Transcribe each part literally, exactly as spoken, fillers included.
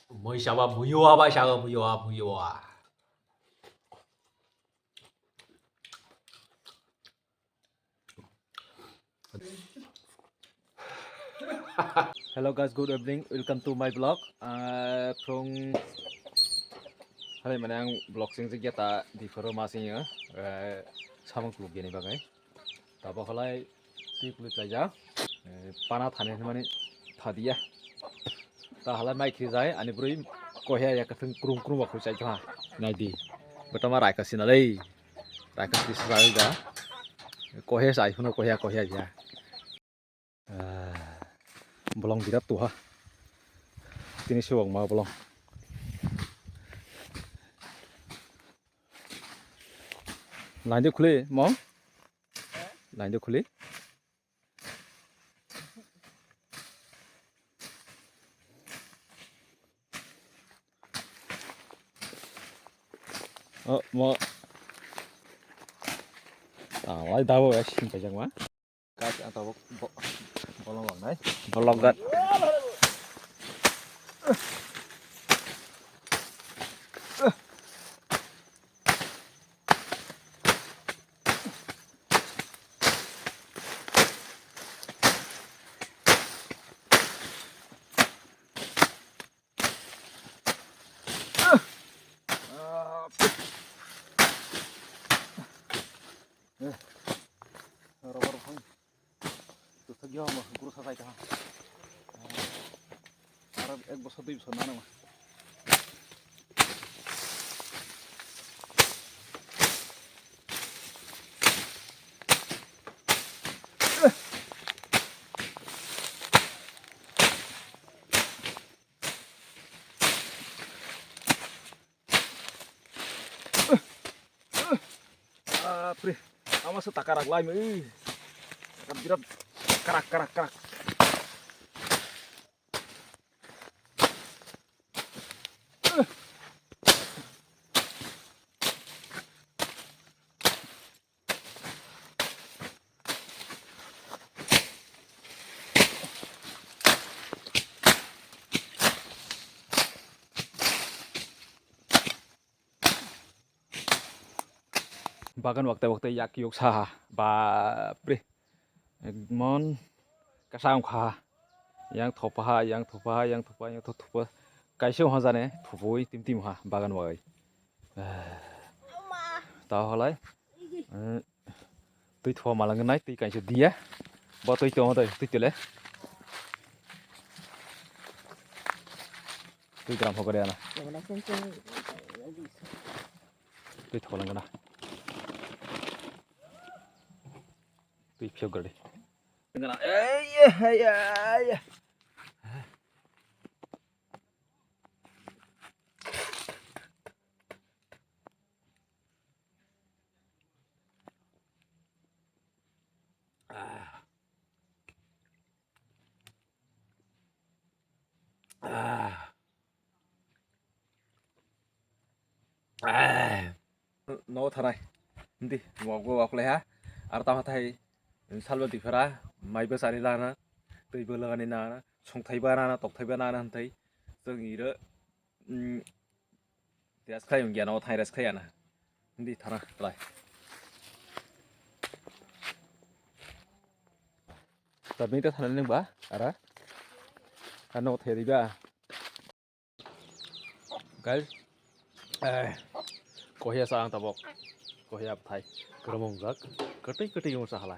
Mui saba muiwa bai sago muiwa muiwa. Hello guys, good evening. Welcome to my vlog. Uh, from Hai mane ang vlog sing jigya ta di phoro ma sing yo. Eh, samung kluk gini bagai. Tabo halai twi puli kaijak, eh, pana thani hwnmani thadiya. Ta halai mai khirijai, ani bwrwi kohiya ya kwthwng krum krum ba khurchai tongha. Naidi. Bwtama raika sina lei. Raika sisa da. Kohiya sai hwno kohiya kohiya ya. Ah, bolong birat tuha. Tini sewak ma bolong. Lain de khuli, mom? Lain de khuli. Oh, mo. Ah, lai dabo ya, sing kajang ma. Guys, ang tabok bo-, bolong langnai. Bolong gat. Eh, rubber phang. Tuthak yo mo guru sa sai ta. Aro ek bosor dui bosor nana ma. Bapre, ama se taka rak lai mui. Birat karak, karak, karak. Bagan waktai waktai yak yuk saha. Bapre. Mon kasa wngkha. Yang thopaha, yang thopaha, yang thopaha, yang thopaha. Kaisa wngkha jani, thopui tim tim ha, bagan wagai. Tao halai. Eh, twi thwa malang nai, twi kaisa diya. Bo twi tong, twi twi tele. Twi gram hokare ana. Twi tholang na. Twi phiyok gari. Ngana, eh, eh, eh, eh. Ah. Ah. Ah. No thanai. Hindi, wa, wa, wa, kulai ha. Ar tama thai, salba diphara, mai bwsani lana, twi bwlagani nana, songthai ba nana, tokthai ba nana hinthai. Chwng iro, mm, rest khai wngya, no thai rest khai ana. Hindi thana, try. Tabini ta thanai nang ba, ara? Ano thai riba. Guys, eh, kohiya sa ang tabok. Kohiya bthai. Kwrwng wngjak. Kwtwi kwtwi wngsa hala.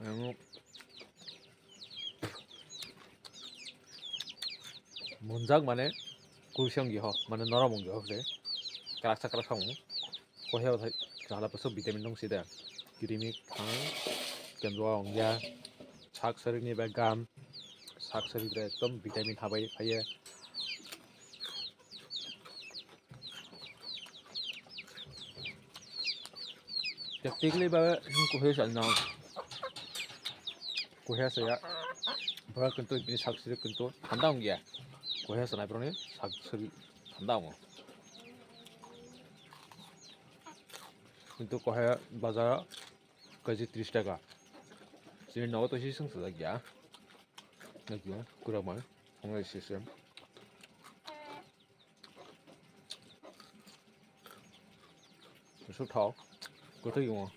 Ang munjak mane kuisang giho, mane norom wngya hwnkhe. Kwraksa kwraksa wngo. Kohiya bthai hala bwswk vitamin dong sida. Kirimik thang, kendwa wngya. Sak sarikni bai gam. Sak sari bwrwi ekdom vitamin habai phaiya. Practically ba kohiya sa no. Kohiya sa ya. Bwrwi kintu bini sak sari kintu thanda wngya. Kohiya sa nai bwrwi sak sari thanda wngo. Kintu kohiya bazar K G tris taka. Chini nogo to sisung sajak ya. Kura mai, ang lai sisem. Su thok, kotoi mo.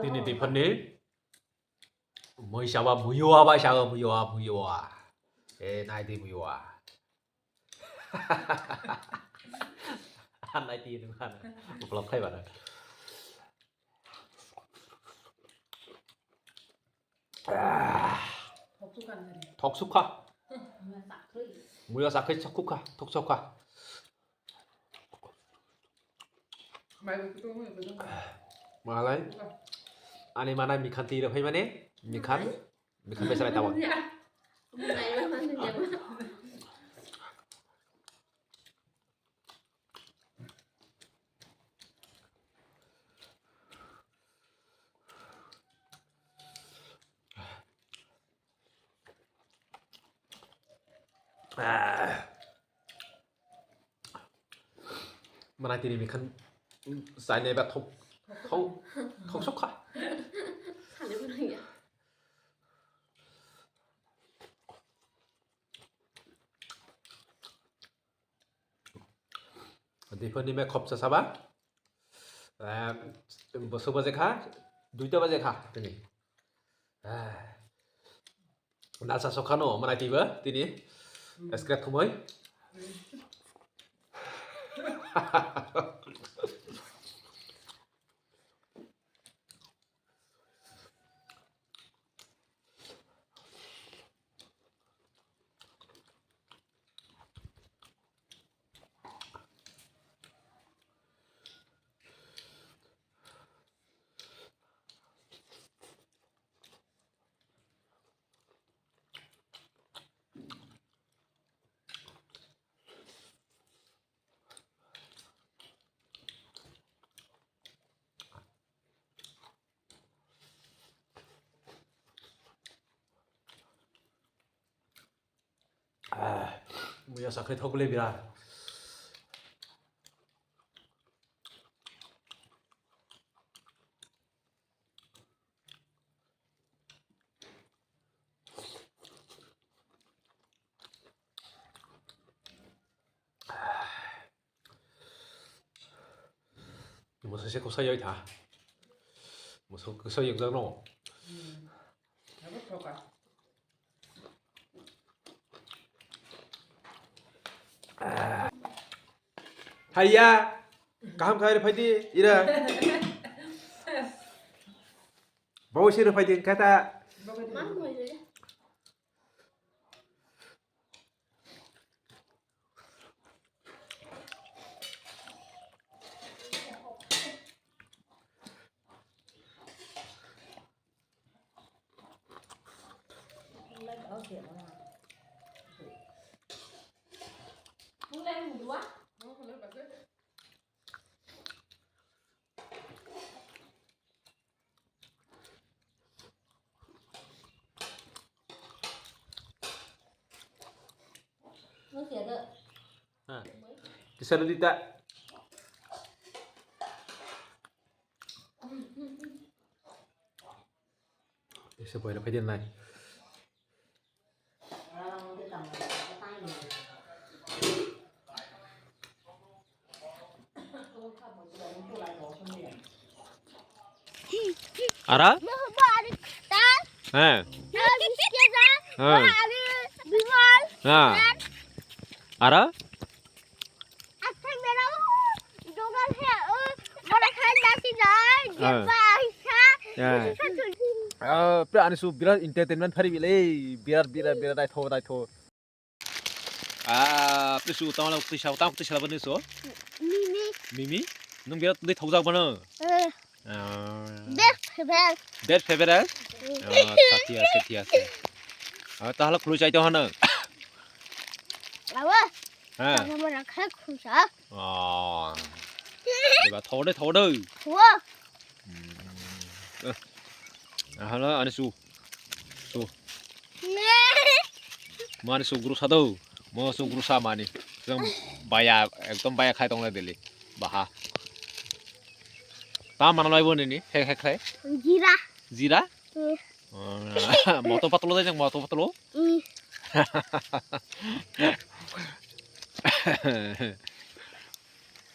Tini diphani mui saba muiwa bai sago muiwa muiwa. E nai di muiwa. Nai di nung kan. Vlog khai bana. Thok sukha. Muiwa sakhai sakhukha, thok sukha. Malai. Ani mana mikhan twi rw phaimani, mikhan, mikhan besalai tabok. Ah. Mana tini mikhan sainai ba thok, thok, thok sokha. Diphani me khopsa saba. Eh, boso baje kha, duita baje kha tini. Eh, nasa sokhano manai tiba tini. Eskret khumoi. Ah, muya sakhai thok le birat. Moso se kosa yoi tha. Moso kosa yoi jak no. Haiya, kaham khai rw phaidi ira. Bau se rw phaidi kata. Ha. Kisah dita. Ese boy na phaidi nai. Ara? He. He. Ha. Ara? Ah. Ah, pre ani su birat entertainment phari bilai, birat, birat, birat, naitho, naitho. Ah, pre su tamo tisa, tamo tisa bani su. Mimi. Mimi? Nung birat twi thaujak bano? Eh. Ah. Best favorite. Best favorite? Mm. Ah, thik ase, thik ase. Ah, tahole khului chai to hano. Awa. Ha. Tamo rakha khusa. Ah. Eba thode thode. Wa. Hmm. Eh. Ahala ani su. Su. Mani su guru sado. Mo su guru sa mani. Ekdom baya, ekdom baya khai tong le dili. Baha. Ta mana lai bo nini. He he khai. Jira. Jira? Moto patlo dai jang, moto patlo. Mm.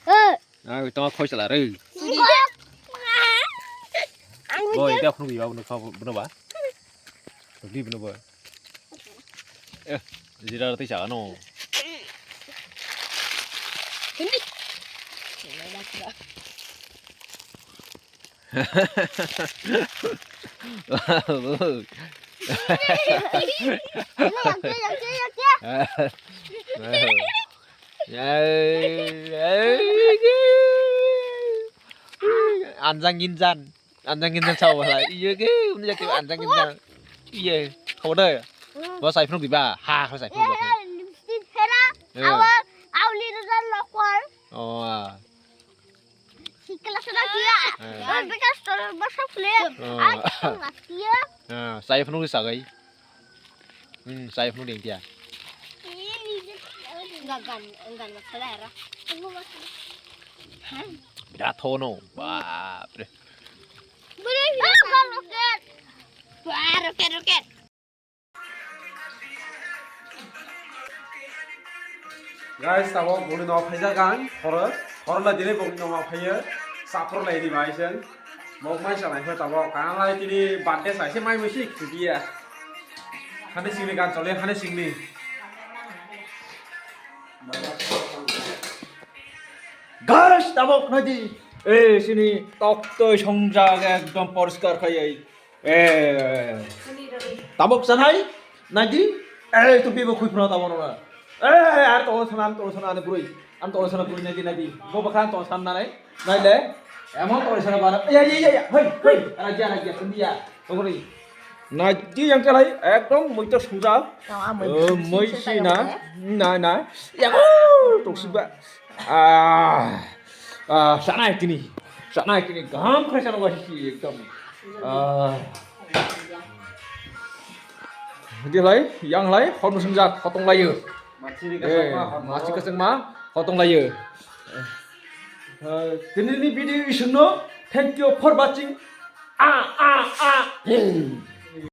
Eh. Ai, tama khoi chala re. Ang Boy, dia phunu biwa bunu kha bunu ba. Di bunu boy. Eh, jira tei cha no. Ini. Anjang ginjan, anjang ginjan sao bala. Iya ke, uni jake anjang ginjan. Iya, kau deh. Bo sai phunuk diba? Ha, kau sai phunuk diba? Lipstick hera, Iya. Awal, awli dan lokal. Oh. Ah. Sikla sana kia. Eh. Mereka setelah besar kuliah. Oh. Aku nggak kia. Ah, sai phunuk di sagai. Hmm, sai phunuk ding kia. Enggak gan, enggak masalah ya. Aku masih. Hah? Birat hono. Bapre. Boleh. Ah, roket. Wah, roket, roket. Guys, tabok boni no phaijak ang, horo, horo lai dini boni no ma phaiyo, sapro lai di bai sen, bok mai sa nai pha tabok, kana lai tini birthday sa se mai musi khibiya, hani singni gan chole, hani singni. Guys, tabok nai di, eh, sini tok toi songjak ekdom poriskar khai ai. Eh, tabok sanai, nai di, eh, tu bibo khui phuna tabok nona. Eh, ar to sana, to sana ne broi, an to sana broi nai di, nai di, bo bakhan to sana nai, nai le, emon to sana bara, ya, ya, ya, ya, hei, hei, ara ja, ara ja, kundi ya, tongri. Nai di yang kalai, ekdom moi to suja. Tama moi Eh, susi moi susi si tayang na, ya. Na, na, ya, oh, to suba. Ah, ah, sanai tini, sanai tini, gam khai sana wasi ekdom. Ah. Di lai, yang lai, hor musung jak, hotong layo. Machi ni Eh, kasang ma, hotong machi layo. Kasang ma, hotong layo. Eh, tini ni video isungno, thank you for watching. Ah, ah, ah. Hmm.